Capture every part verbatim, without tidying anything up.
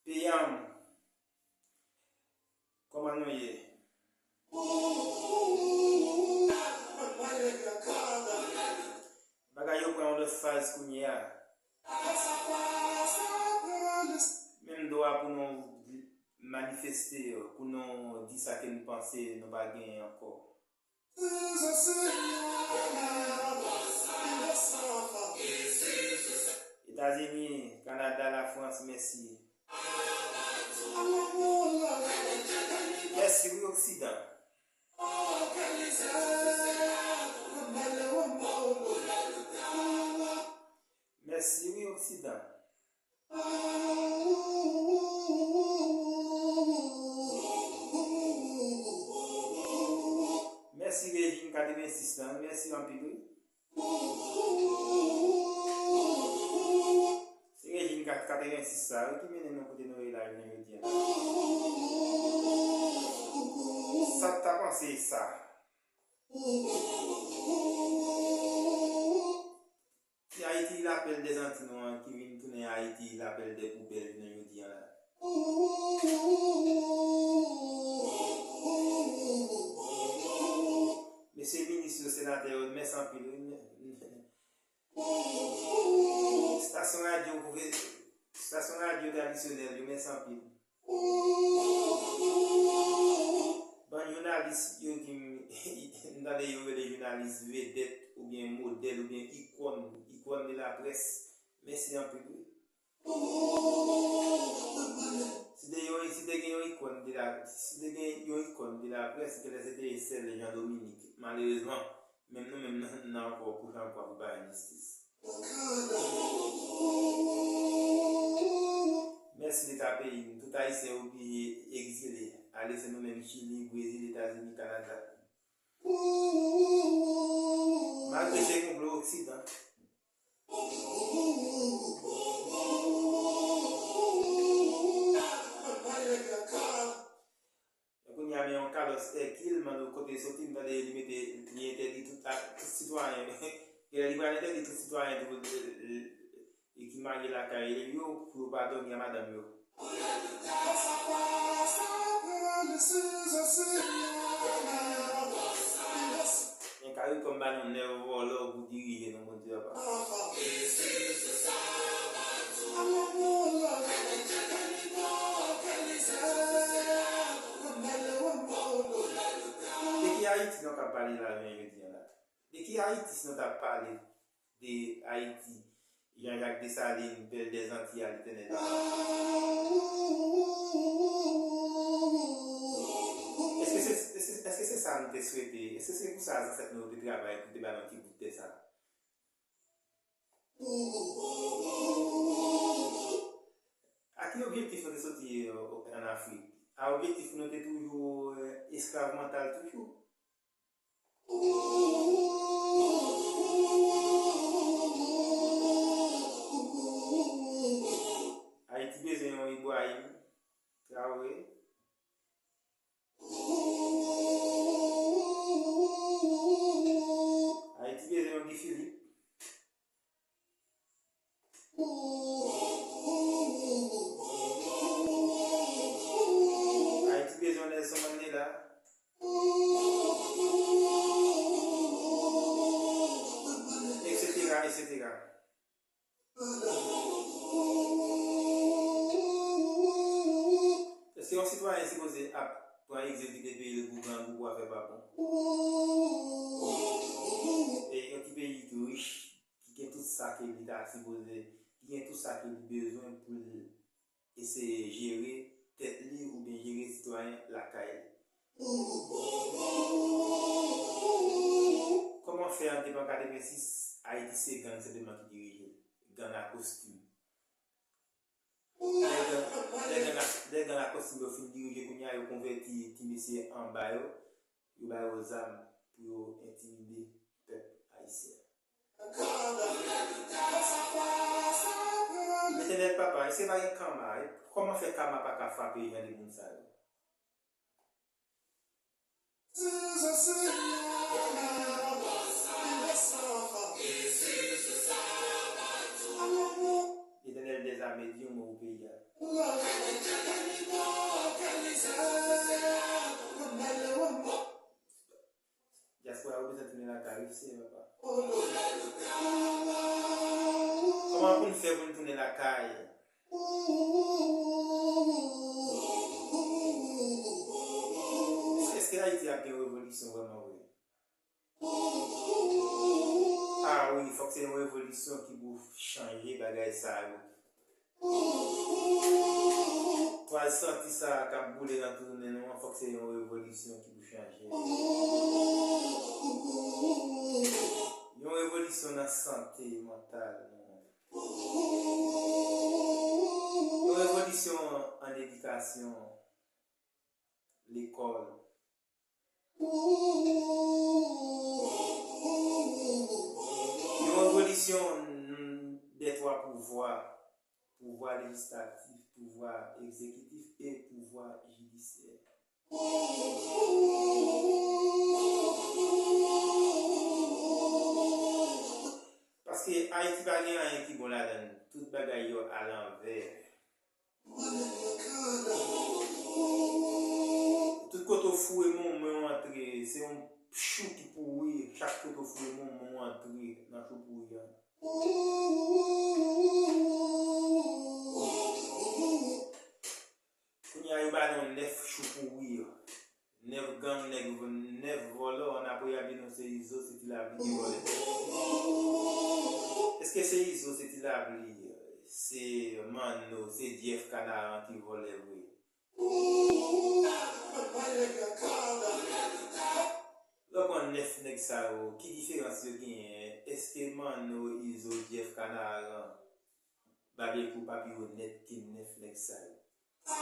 Peyanm, kòman nou ye? Bagay yo pran yon lòt faz kounye a. Menm dwa pou nou manifeste, pou nou di sa ke nou panse, nou pa genyen ankò. Etazini, Kanada, Lafrans, mèsi. Mèsi wi Oksidan. Mèsi wi Oksidan. Mèsi rejim katrevensis lan, mèsi anpil wi. Se rejim kat-, katrevensis sa wi ki mennen nou kote nou ye la jounen jodi a. Sa w ta panse sa? Ti Ayiti, lapèl dè zanti nou an ki vin tounen Ayiti, lapèl dè poubèl jounen jodi a la. Mesye minis yo, senatè yo, mèsi anpil wi. Estasyon radyo, estasyon radyo tradisyonèl yo, mèsi anpil. Bann jounalis yo ki m, m tande yo rele jounalis vedèt oubyen modèl oubyen ikòn, ikòn de la près. Mèsi anpil wi. Si te yon, si te gen yon ikòn de la, si te gen yon ikòn de la près, genlè se te sèl Jean Dominique. Malerezman, menm nou menm nan, nan ankò pwochen ankò pou bay enjistis. Mèsi Leta peyi m, tout Ayisyen oblije egzile, ale se nou menm Chili, Brezil, Etazini, Kanada. Malgre se konplo Oksidan. Kounye a, men yon Carlos Hercule, mande kote l soti, m tande li mete, li entèdi tout, tout sitwayen. Genlè li pral entèdi tout sitwayen tou, e, e, e ki marye lakay yo, pou yo pa dòmi a madanm yo. Men CARICOM ba nou nèf vòlò pou dirije nou, Bondye papa. De ki Ayiti nou t ap pale la jounen jodi a la? De ki Ayiti si nou t ap pale de Ayiti? Jean-Jacques Dessalines, pèl dè Zanti a, Letènèl. Èske se, èske, èske se sa nou te swete? Èske se pou sa zansèt nou yo te travay pou te ba nou ti bout tè sa? A ki objektif nou te soti, e, ann Afrik? A objektif nou te toujou, e, esklav mantal toujou? Ayiti bezwen yon Ibrahim Traoré. Ayiti bezwen yon Guy Philippe. Ayiti bezwen Nelson Mandela, et cetera, et cetera. Èske yon sitwayen sipoze ap pran egzanp kite peyi l pou grangou, pou afè pa bon? E yon ti peyi ki rich, ki gen tout sa ke li ta sipoze, ki gen tout sa ke li bezwen pou l eseye jere tèt li oubyen jere sitwayen lakay li. Kòman fè an depi an katrevensis, Ayiti se gang senpleman ki dirije l? Gang a kostim. Lè gang, lè gang a, lè gang a kostim yo fin dirije kounye a, yo konvèti ti mesye anba yo, yo ba yo zam pou yo entimide pèp ayisyen an. Letènèl papa, èske pa gen kama? Kòman fè kama pa ka frape jan de moun sa yo? Letènèl dèzame, di yon mo pou peyi a. Tounen lakay, wi, se papa. Kòman pou n fè pou n tounen lakay? Èske Ayiti ap gen revolisyon vrèman vre? Ah wi, fòk se yon revolisyon ki pou chanje bagay sa yo. Twal santi sa k ap boule nan tounen nou an, fòk se yon revolisyon ki pou chanje. Yon revolisyon nan sante mantal nou. Yon revolisyon an edikasyon, lekòl. Yon revolisyon dè twa pouvwa, pouvwa lejislatif, pouvwa egzekitif e pouvwa jidisyè. Paske Ayiti pa gen anyen ki bon ladan l. Tout bagay yo alanvè. Tout kote w foure men w antre, se yon chou ki pouri. Chak kote w foure men w antre nan chou pouri a. Kounye a, yo ba nou nèf chou pouri. Nèf gang, nèf, nèf vòlò, ann apre y ap di nou se Izo, se Ti Lapli ki vòlè. Èske se Izo, se Ti Lapli, se Manno, se Jeff Kanaran ki vòlè vre? Lè w pran nèf nèg sa yo, ki diferans yo genyen? Èske Manno, Izo, Jeff Kanaran, Babekyou pa pi onèt ke nèf nèg sa yo? M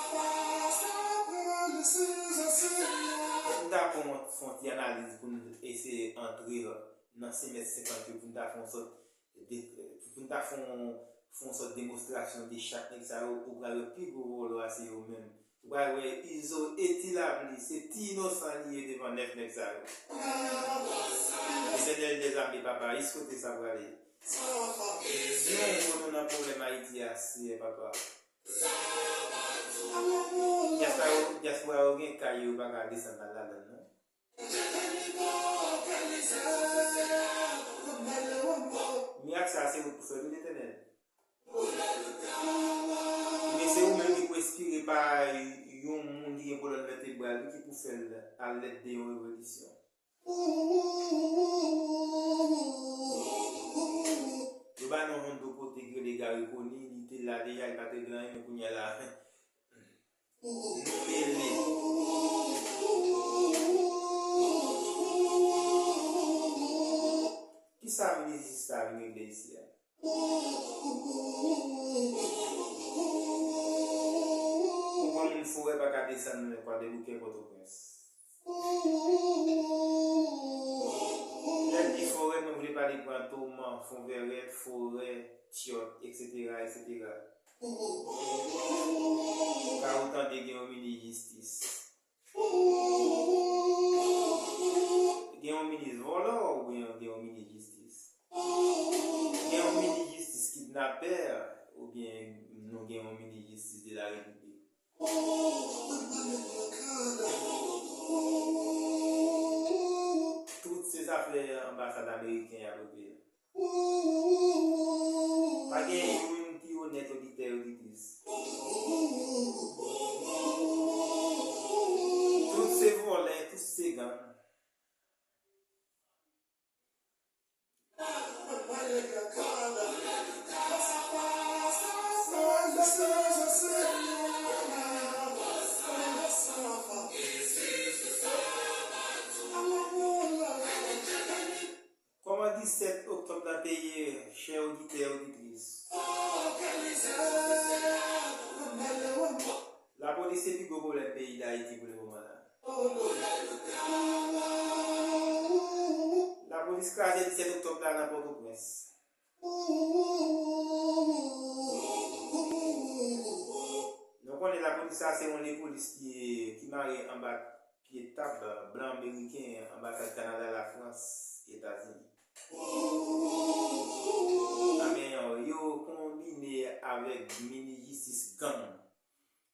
ta pran, fè yon ti analiz pou n eseye antre nan semèt senkant yo, pou n ta fè yon sòt de, pou n ta fè yon, fè yon sòt demonstrasyon de chak nèg sa yo, ou pral wè pi gwo vòlò a se yo menm. Ou pral wè Izo e Ti Lapli, se ti inosan li ye devan nèf nèg sa yo. Letènèl dèzame, papa, jis kote sa prale? Di yon mo nou nan pwoblèm Ayiti a, Seyè, papa. Dyaspora yo, dyaspora yo gen kay yo pa ka desann al ladan l, non. Mirak sa a se ou k pou fè l, wi, Letènèl. Men se ou menm ki pou enspire pa yon moun ki gen pwoblèm vètebral, wi, ki pou fè l alèd de yon revolisyon. Yo ba nou Hondo Kote k rele Garry Conille, li te la deja, li pa te gen anyen, men kounye a la, nou mele. Kisa minis jistis la vin regle isi a? Yon granmoun Forè pa ka desann Kwadèboukè, Pòtoprens. Lè m di Forè, mwen vle pale Gran Toman, Fonvèrèt, Forè, Tyòt, etsetera, etsetera. Ka ou tande gen yon minis jistis. Gen yon minis vòlò oubyen gen yon minis jistis? Gen yon minis jistis kidnapè oubyen nou gen yon minis jistis de la repiblik? Tout se zafè anbasad ameriken y ap regle. Pa gen youn ki onèt, oditè, oditris. Tout se vòlè, tout se gang. Kòman disèt oktòb la te ye, chè oditè, oditris? Lapolis se pi gwo pwoblèm peyi Dayiti pou lemoman la. Lapolis kraze disèt oktòb la nan Pòtoprens. Nou konnen lapolis sa se yon lepolis ki, ki mare anba pye tab blan ameriken, anbasad Kanada, Lafrans, Etazini. Anben, yo konbine avèk minis jistis gang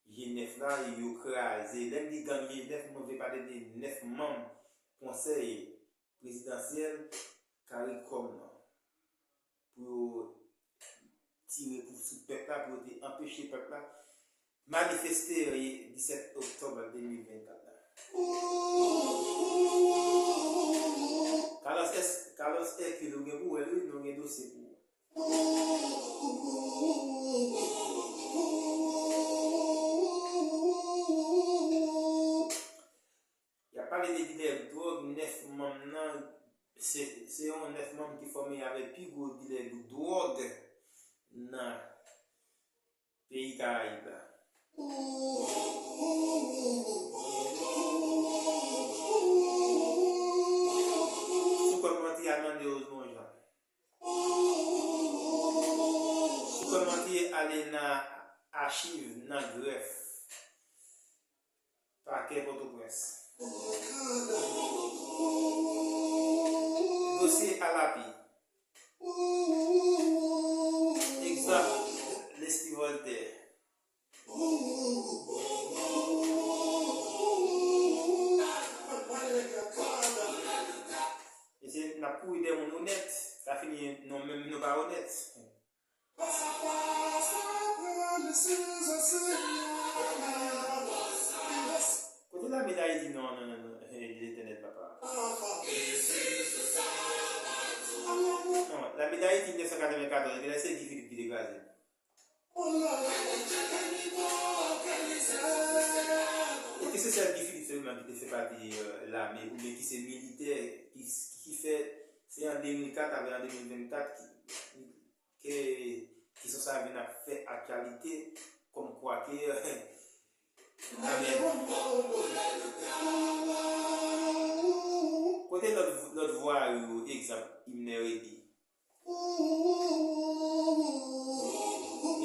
G nèf la, yo kraze. Lè m di gang G nèf, mwen vle pale de nèf manm konsèy prezidansyèl, CARICOM nan, pou yo tire kou sou pèp la, pou yo te anpeche pèp la manifeste disèt oktòb de mil vennkat la. Carlos, Carlos Hercule, ou gen pou wè l wi, nou gen dosye pou ou. Y ap pale de dilè dwòg, nèf manm nan, se, se yon nèf manm ki fòme avèk pi gwo dilè dwòg nan peyi Karayib la. Sou kòd manti, al mande Rosemond Jean. Sou kòd manti, ale nan achiv, nan grèf. Pakè Pòtoprens. Dosye Alapi. Egzanp, Leslie Voltaire. Mesye, n ap kouri dèyè moun onèt, sa fini nou menm nou pa onèt. Kote lame Dayiti? Non, non, non, non. Hey, Letènèl, papa. Non, lame Dayiti nèf san katrevenkatòz, epi la se Guy Philippe ki te kraze. Epi se sèl Guy Philippe sèlman ki te fè pati, euh, lame, oubyen ki se militè, ki, ki fè, se an de mil kat avèk an de mil vennkat ki, ke, kesyon sa a vin ap fè aktyalite, kòmkwa ke, amèn. Kote lòt, lòt vwa yo, egzanp, Imn Réby?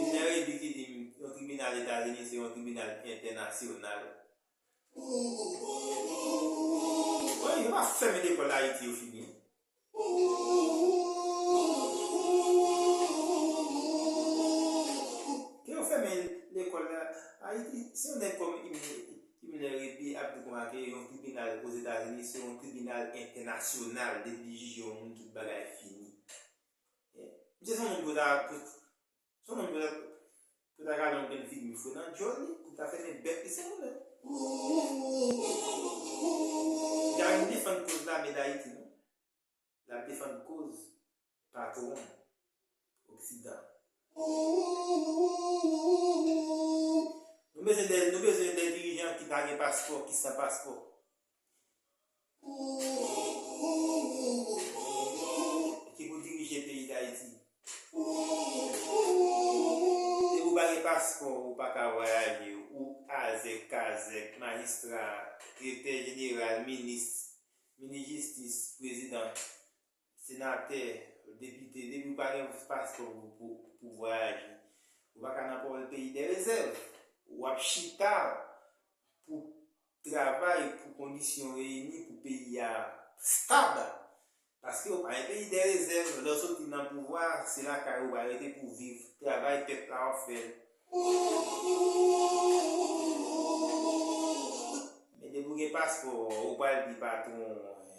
Imn Réby ki di yon tribinal Etazini se yon tribinal entènasyonal. Wi, yo pa fèmen lekòl Ayiti yo fini. Ke yo fèmen lekòl la, Ayiti, se yon nèg kòm Imn, Imn Réby ap di konsa ke yon tribinal Ozetazini se yon tribinal entènasyonal, depi li jije yon moun tout bagay fini. Misye se yon moun pou ta, pou, se yon moun pou ta, pou ta gade yon grenn figi fre nan djòl li, pou ta fèmen bèk li se yon lè. Gary defann koz lame Dayiti, non? L ap defann koz patwon Oksidan. Nou bezwen de, nou bezwen de dirijan ki pa gen paspò, ki san paspò. Ki pou dirije peyi Dayiti. Depi w pa gen paspò, ou pa ka vwayaje, ou azèk, kazèk, majistra, direktè jeneral, minis, minis jistis, prezidan, senatè, depite, depi w pa gen paspò pou, pou, pou vwayaje, ou pa ka nan pòl peyi dè rezèv. W ap chita pou travay pou kondisyon reyini pou peyi a stab. Paske w pa gen peyi dè rezèv, lè w soti nan pouvwa, se lakay ou pral rete pou viv. Travay pèp la w ap fè l. Men depi w gen paspò, ou pral di patwon,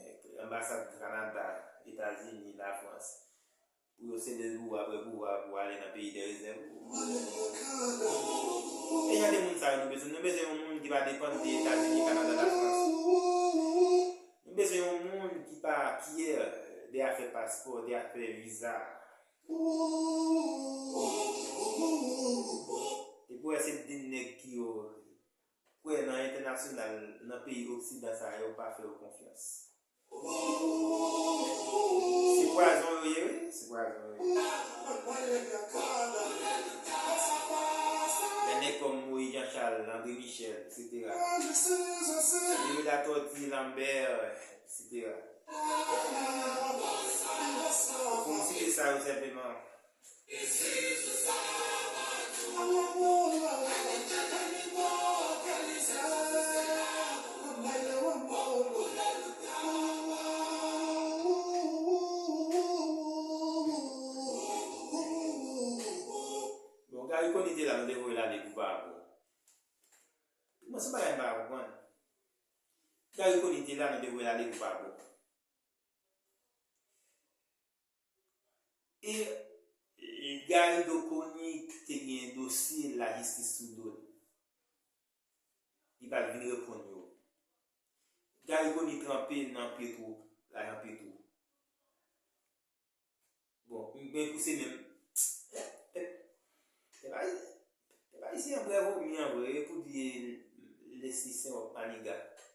eh, anbasad Kanada, Etazini, Lafrans, pou yo sede l pou ou apre pouvwa pou ale nan peyi dè rezèv ou. E jan de moun sa yo nou bezwen. Nou bezwen yon moun ki pa depann de Etazini, Kanada, Lafrans. Nou bezwen yon moun ki pa kyè de afè paspò, de afè viza. Depi w wè se de nèg ki yo kwè nan entènasyonal, nan peyi oksidan sa yo pa fè yo konfyans. Se pwazon yo ye, wi, se pwazon yo ye. Dè nèg kòm Moïse Jean Charles, André Michel, et cetera. Léo Latortue, Lambert, et cetera. Pou m site sa yo senpleman. Bon, Garry Conille te la, nou te voye l ale pou pa bon. Mwen, se bagay m pa konprann. Garry Conille te la, nou te voye l ale pou pa bon. E Garrido Conille te gen dosye lajistis sou do l. Li pa t vin reponn yo. Garrido Conille tranpe nan Petro, lajan Petro. Bon, m gen pou se menm. Pèp, pèp, pèp ayisyen an bwè vomi an vre, e pou di Leslie Saint-Roch Manigat.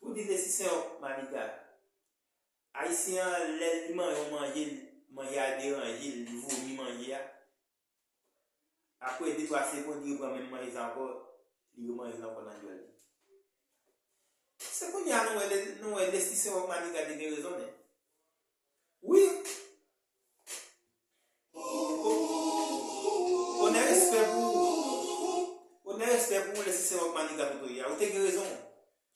Pou di Leslie Saint-Roch Manigat. Ayisyen an, lè li manje yon manje, manje a deranje l, li vomi manje a. Apre de twa segonn, li reprann menm manje sa ankò, li remanje l ankò nan dyòl li. Se kounye a nou wè, nou wè Leslie Saint-Roch Manigat te gen rezon, men. Wi. Onè, respè pou, onè, respè pou Leslie Saint-Roch Manigat, kote w ye a. Ou te gen rezon.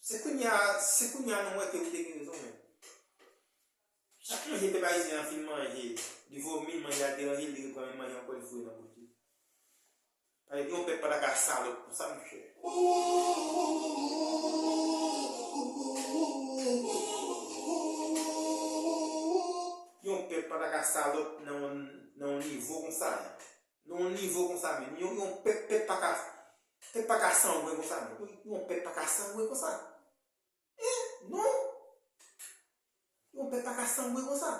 Se kounye a, se kounye a nou wè ke ou te gen rezon, men. Chak manje pèp ayisyen an fin manje, li vomi, manje a deranje l, li reprann menm manje ankò, li foure nan bouch li. Paske yon pèp pa ta ka salòp konsa, monchè. Yon pèp pa ta ka salòp nan yon, nan yon nivo konsa. Nan yon nivo konsa, men. Yon, yon pèp, pèp pa ka, pèp pa ka sangwen konsa, men. Yon, yon pèp pa ka sangwen konsa. Eh, non. Yon pèp pa ka sangwen konsa.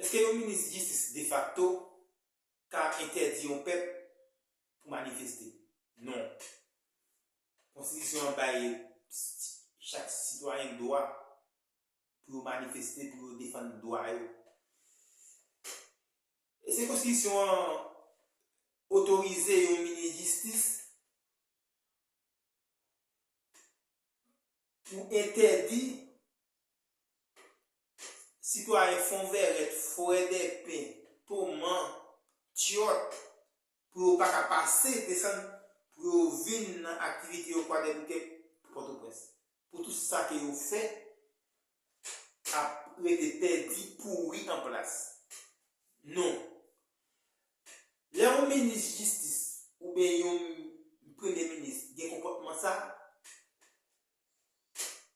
Èske yon minis jistis defakto ka entèdi yon pèp pou manifeste? Non. Konstitisyon an bay chak sitwayen dwa pou yo manifeste, pou yo defann dwa yo. Èske konstitisyon an otorize yon minis jistis pou entèdi sitwayen Fonvèrèt, Frèdèpen, Toman, Tyòt, pou yo pa ka pase, desann, pou yo vin nan aktivite yo Kwadèboukè, Pòtoprens. Pou tout sa ke yo fè ap rete pèdi, pouri an plas. Non. Lè yon minis jistis oubyen yon premye minis gen konpòtman sa,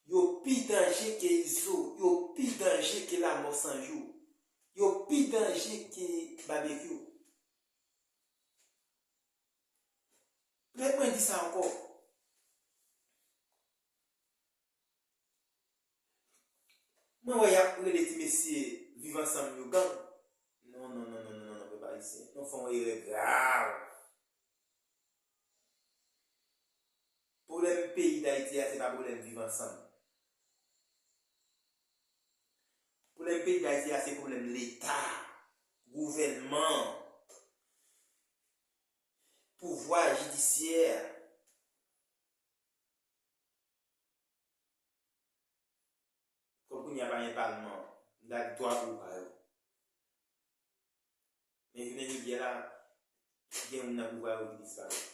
yo pi danje ke Izo, yo pi danje ke Lamò San Jou, yo pi danje ke Babekyou. Lè mwen di sa ankò, mwen wè y ap rele ti mesye Viv Ansanm yo gang. Non, non, non, non, non, non, non, pèp ayisyen. Nou fè yon erè grav. Pwoblèm peyi Dayiti a, se pa pwoblèm Viv Ansanm. Pwoblèm peyi Dayiti a, se pwoblèm Leta, gouvènman, pouvwa jidisyè. Kòm kounye a pa gen palman, m ta di twa pouvwa yo. Men jounen jodi a la, gen youn nan pouvwa yo ki disparèt.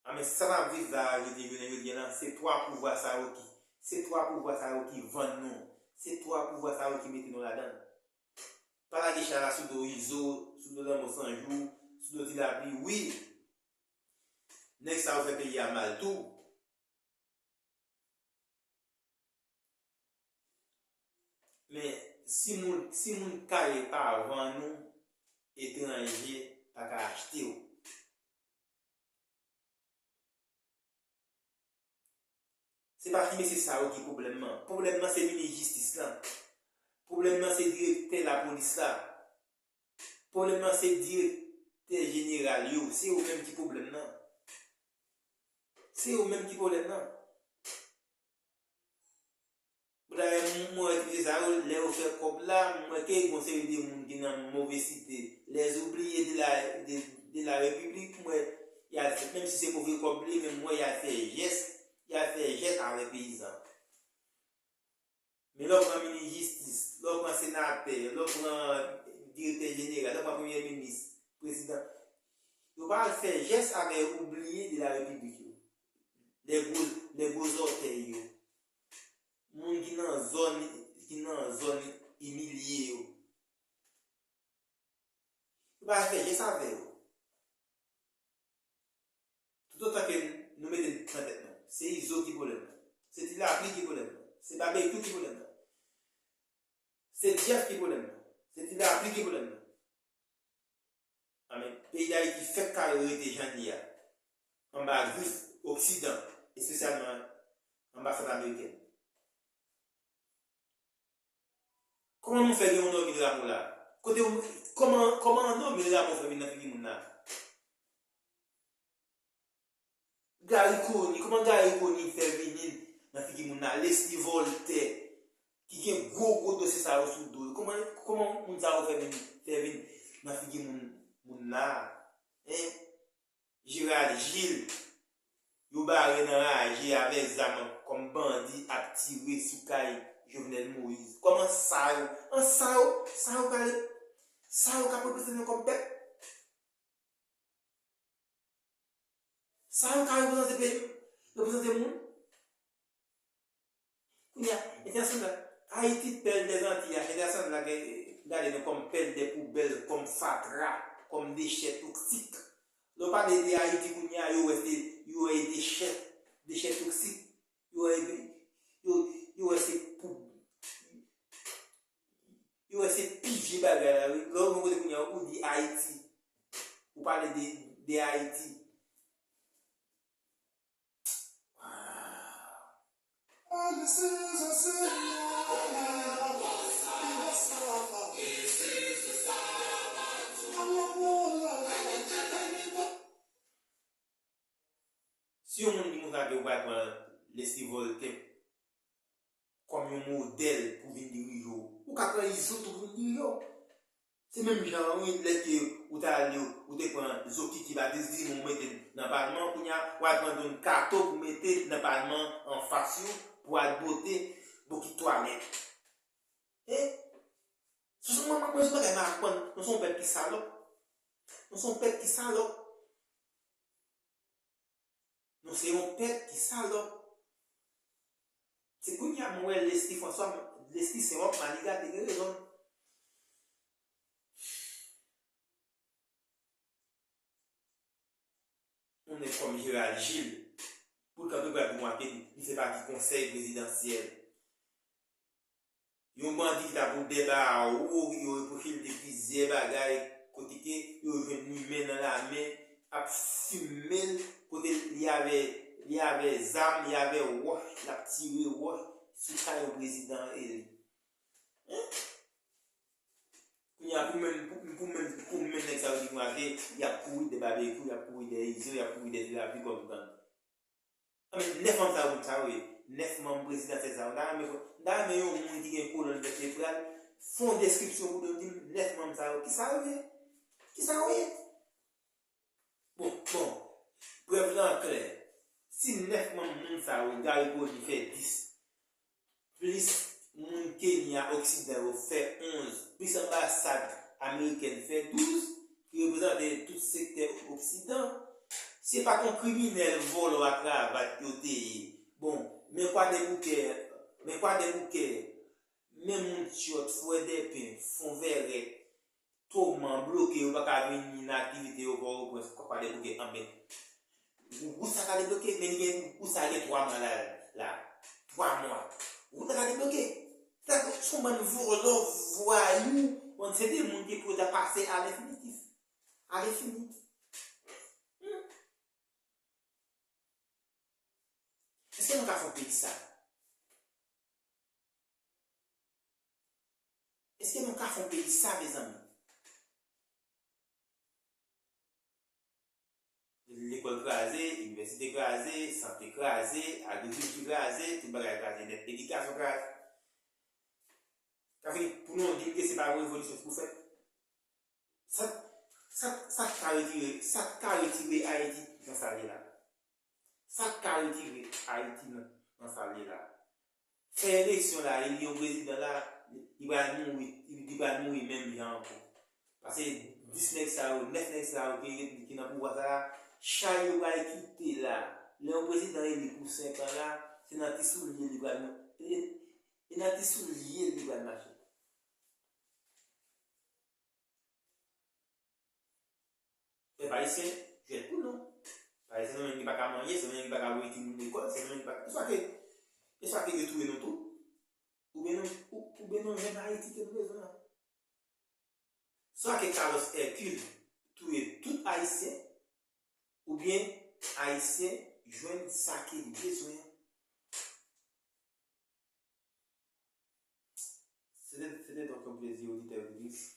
A, men sa n ap viv la a, jodi, jounen jodi a la, se twa pouvwa sa yo ki, se twa pouvwa sa yo ki vann nou. Se twa pouvwa sa yo ki mete nou ladan l. Pa lage chay la sou do Izo, sou do Lanmò San Jou, sou do Ti Lapli. Wi, nèg sa yo fè peyi a mal tou. Men, si moun, si moun kale pa vann ou, etranje pa ka achte w. Se pa ti mesye sa yo ki pwoblèm nan. Pwoblèm nan se minis jistis lan. Pwoblèm nan se direktè lapolis la. Pwoblèm nan se direktè jeneral yo. Se yo menm ki pwoblèm nan. Se yo menm ki al fè sa yo. Dayè, m, mwen wè ti mesye sa yo, lè yo fè kòb la, m wè ke gon seri de moun ki nan move site, les oubliés de la, de, de la République, m wè y al fè, menm si se move kòb li, men m wè y al fè jès, y al fè jès avè peyizan. Men lè w pran minis jistis, lè w pran senatè, lè w pran direktè jeneral, lè w pran premye minis, prezidan, yo pa al fè jès avè yo, oubliye de la repiblik yo. Nèg gwo, nèg gwo zòtèy yo. Moun ki nan zòn, ki nan zòn imilye yo. Yo pa al fè jès avè yo. Toutotan ke nou mete nan tèt nou, se Izo ki pwoblèm nan, se Ti Lapli ki pwoblèm nan, se Babekyou ki pwoblèm nan, se Jeff ki pwoblèm nan, se Ti Lapli ki pwoblèm nan. Anben, peyi Dayiti fèk ka rete jan l ye a, anba grif Oksidan, espesyalman anbasad amerikèn. Kòman nou fè gen yon Normil Rameau la? Kote, kòman, kòman Normil Rameau fè vin nan figi moun la? Garry Conille, kòman Garry Conille fè vini nan figi moun la? Leslie Voltaire, ki gen gwo, gwo dosye sa yo sou do yo. Kòman, kòman moun sa yo fè vin, fè vin nan figi moun, moun la? Hein? Gérald Gilles, yo bare nan raje avè zam kòm bandi ap tire sou kay Jovenel Moïse. Kòman sa yo, an sa yo, sa yo ka, sa yo ka reprezante nou kòm pèp? Sa yo ka reprezante peyi, reprezante moun? Kounye a, entènasyonal, Ayiti, pèl dè Zantiy a, entènasyonal la gen, gade nou kòm pèl dè poubèl, kòm fatra, kòm dechè toksik. Lè w pale de Ayiti kounye a, yo wè se, yo wè dechè, dechè toksik. Yo wè, yo, yo wè se pou, yo wè se pi vye bagay la, wi. Lè w gen kote kounye a, ou di Ayiti. Ou pale de, de Ayiti. Si yon moun di konsa ke ou pral pran Leslie Voltaire kòm yon modèl pou vin dirije w, ou ka pran Izo tou pou vin dirije w. Se menm jan an wi, lè ke ou t ale, ou te pran Zokiki Batis Grimond ou mete l nan palman, kounye a, w al pran Don Kato pou mete l nan palman anfas yo, pou al bote bokit twalèt. E, se yon bagay m aprann, nou se yon pèp ki salòp. Nou se yon pèp ki salòp. Nou se yon pèp ki salòp. Se kounye a mwen wè Leslie François, Leslie Saint-Roch Manigat te gen rezon. Yon nèg kòm Gérald Gilles, pou l kanpe pral pou mwen ke li fè pati konsèy prezidansyèl. Yon bandi ki ta pou dèba a wo, yo repwoche l de plizyè bagay, kote ke yo jwenn li men nan lamen, ap fimen l, kote li avè, li avè zam, li avè wòch, l ap tire wòch sou kay yon prezidan eli. Hein? Kounye a, pou menm, pou, pou menm, pou menm nèg sa yo di nou ake, y ap kouri dè Babekyou, y ap kouri dè Izo, y ap kouri dè Ti Lapli kòm gang. Anben, nèf manm sa yo, moun sa yo ye. Nèf manm prezidansyèl sa yo. M ta renmen, m ta renmen yon moun ki gen kolòn vètebral fè yon deskripsyon pou nou di m nèf manm sa yo. Kisa yo ye? Kisa yo ye? Bon, bon. Prèv lan klè. Si nèf manm moun sa yo, Garry Conille fè dis, plis moun Kenya, Oksidan yo fè onz, plis anbasad amerikèn fè douz, ki reprezante tout sektè Oksidan. Se pa t yon kriminèl vòlò a kravat yo te ye. Bon, men Kwadèboukè, men Kwadèboukè, men moun tchòt, fwè dèpen, fon vèrèt, toman bloke, yo pa ka vini nan aktivite yo, Pòtoprens, Kwadèboukè, anben. Wout sa ka debloke, men li gen, wout sa gen twa mwa la, la. Twa mwa. Wout la ka debloke. Sa se yon bann vòlò, vwayou, bann se de moun ki pou yo ta pase alenfinitif. Alenfini. Hmm. Èske nou ka fè yon peyi sa? Èske nou ka fè yon peyi sa, mezanmi? Lekòl kraze, inivèsite kraze, sante kraze, agrikilti kraze, tout bagay kraze nèt, edikasyon kraze. Sa fini pou nou di m ke se pa yon revolisyon ki pou fèt. Sa, sa, sa k ka retire, sa k ka retire Ayiti nan sa l ye la? Sa k ka retire Ayiti nan, nan sa l ye la? fè eleksyon la, eli yon prezidan la, li pral mouri, li pral mouri menm jan ankò. Paske dis nèg sa yo, nèf nèg sa yo ki, ki nan pouvwa sa la, chay yo pral kite la. Lè yon prezidan eli pou senk an la, se nan ti soulye li pral, e, e nan ti soulye li pral mache. Pèp ayisyen, jwèt pou nou. Pèp ayisyen, se menm ki pa ka manje, se menm ki pa ka voye timoun lekòl, se menm ki pa ka. E swa ke, e swa ke yo touye nou tou, oubyen nou, ou, oubyen nou jwenn Ayiti ke nou bezwen an. Swa ke Carlos Hercule touye tout Ayisyen, oubyen Ayisyen jwenn sa ke li bezwen an. C'était, c'était donc un plaisir, auditeur auditrice.